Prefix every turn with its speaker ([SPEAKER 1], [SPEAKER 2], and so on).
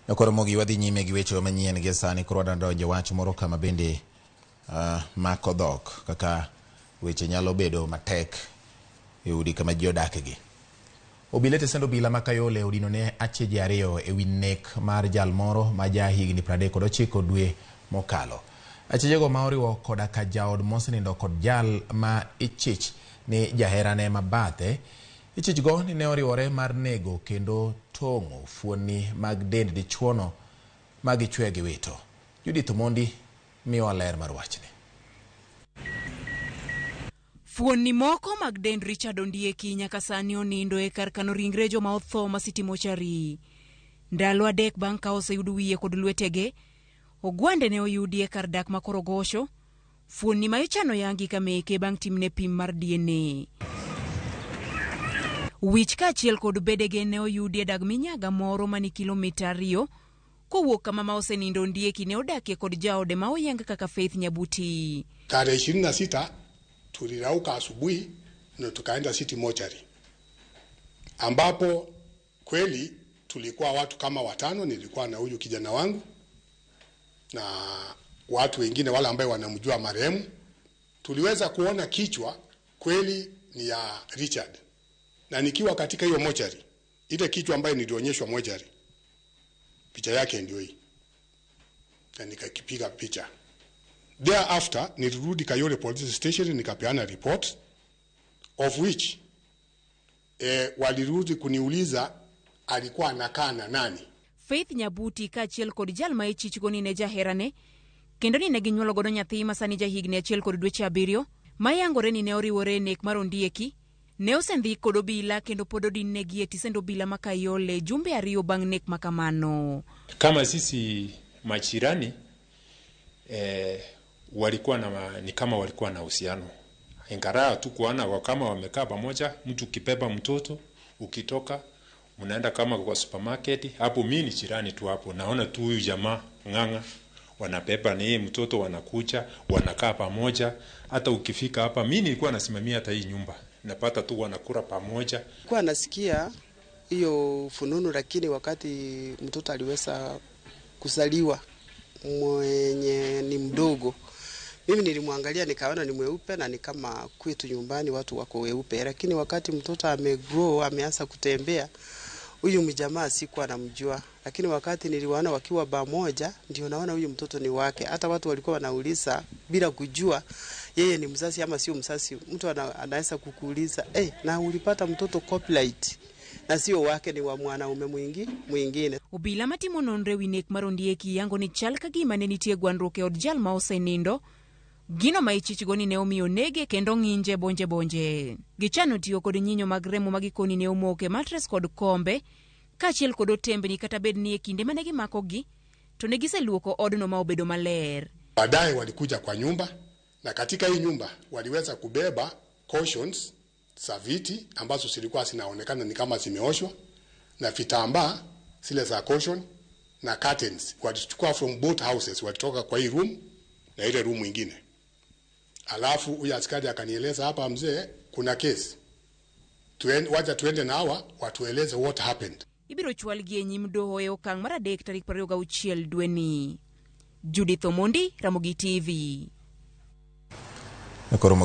[SPEAKER 1] Koro mogi wadhi nyime gi weche manyien gi sani koro wadonjo wach moro kama bende mako dhok kaka weche nyalo bedo matek e udi kama ji odakgi. Obila e tesend obila ma Kayole odino ne acheje ariyo e wi nek mar jal moro ma ja higni 39 dwe mokalo. Achejego ma oriwo koda ka jaod mosenindo kod jal ma ichich ni jaherane ma bathe. Ichich go ni ne oriwore mar nego kendo tong'o fuonni mag dend dichuono ma gichwe giwito. Judith Omondi miyowa ler mar wachni.
[SPEAKER 2] Fuonni moko mag dend Richard Ondieki nyaka sani onindo e kar kano ringre joma otho ma City Mortuary. Ndalo 3 bang' ka oseyud wiye kod lwetege, ogwande ne oyudi e kar dak ma Korogosho, fuonni ma ichano yangi ka meke bang' timne pim mar DNA. Wich kaachiel kod bedege ne oyudi e dag minyaga moro mani kilomita 2 kowuok kama ma osenindo Ondieki ne odakie kod jaode ma oyang kaka Faith Nyabuti.
[SPEAKER 3] Tarehe 26 tulirauka asubuhi na tukaenda City Mortuary ambapo kweli tulikuwa watu kama 5. Nilikuwa na huyu kijana wangu na watu wengine wale ambao wanamjua marehemu. Tuliweza kuona kichwa kweli ni ya Richard, na nikiwa katika hiyo mochari, ile kichwa ambayo nilionyeshwa mochari, picha yake ndio hii, na nikakipiga picha. Thereafter nilirudi Kayole Police Station nikapeana report, of which walirudi kuniuliza alikuwa anakaa na nani.
[SPEAKER 2] Faith Nyabuti kaachiel kod jal ma ichichgo ni ne jaherane kendo ni ne ginyuolo godo nyathi ma sani jahigni 1 kod dweche 7 ma yangore ni ne oriwore e nek mar Ondieki ne osendhi kod obila kendo pod odinnegi e tisend obila ma Kayole jumbe 2 bang' nek ma kamano.
[SPEAKER 4] Kama sisi majirani walikuwa na, ni kama walikuwa na uhusiano, ingawa tu kuona kama wamekaa pamoja. Mtu ukibeba mtoto ukitoka mnaenda kama kwa supermarket hapo, mimi ni jirani tu hapo, naona tu huyu jamaa Ng'ang'a wanabeba ni mtoto, wanakuja wanakaa pamoja. Hata ukifika hapa, mimi nilikuwa nasimamia hata hii nyumba, napata tu wanakula pamoja.
[SPEAKER 5] Kwa nasikia hiyo fununu, lakini wakati mtoto aliweza kuzaliwa mwenye ni mdogo, mimi nilimwangalia nikaona ni mweupe na ni kama kwetu nyumbani watu wako weupe, lakini wakati mtoto amegrow ameanza kutembea, huyu mjamaa sikuwa namjua, lakini wakati niliwaona wakiwa pamoja ndio naona huyu mtoto ni wake. Hata watu walikuwa wanauliza bila kujua yeye ni mzazi ama sio mzazi. Mtu anaweza kukuuliza, na ulipata mtoto copyright na sio wake, ni wa mwanaume mwingine.
[SPEAKER 2] Obila matimo nonro e wi nek mar Ondieki yango ni chal ka gima ne nitie gwandruok e od jal ma osenindo, gino ma ichichgo ni ne omiyo nege kendo ng'inje bonje bonje. Gichano tiyo kod nyinyo mag remo ma gikoni ne omoke matres kod kombe kaachiel kod otembni, kata bed ni e kinde mane gimakogi to ne giseluoko odno ma obedo maler.
[SPEAKER 3] Baadaye walikuja kwa nyumba, na katika hii nyumba waliweza kubeba cushions za viti ambazo zilikuwa zinaonekana ni kama zimeoshwa, na vitambaa zile za cushion na curtains. Walichukua from both houses, walitoka kwa hii room na ile room nyingine. Alafu huyu askari akanieleza, hapa mzee, kuna case. Wacha tuende na hawa watueleze what happened.
[SPEAKER 2] Ibiro chwalgi e nyim doho e okang' mar 3 tarik 26 dweni. Judith Omondi, Ramogi TV.
[SPEAKER 1] Koro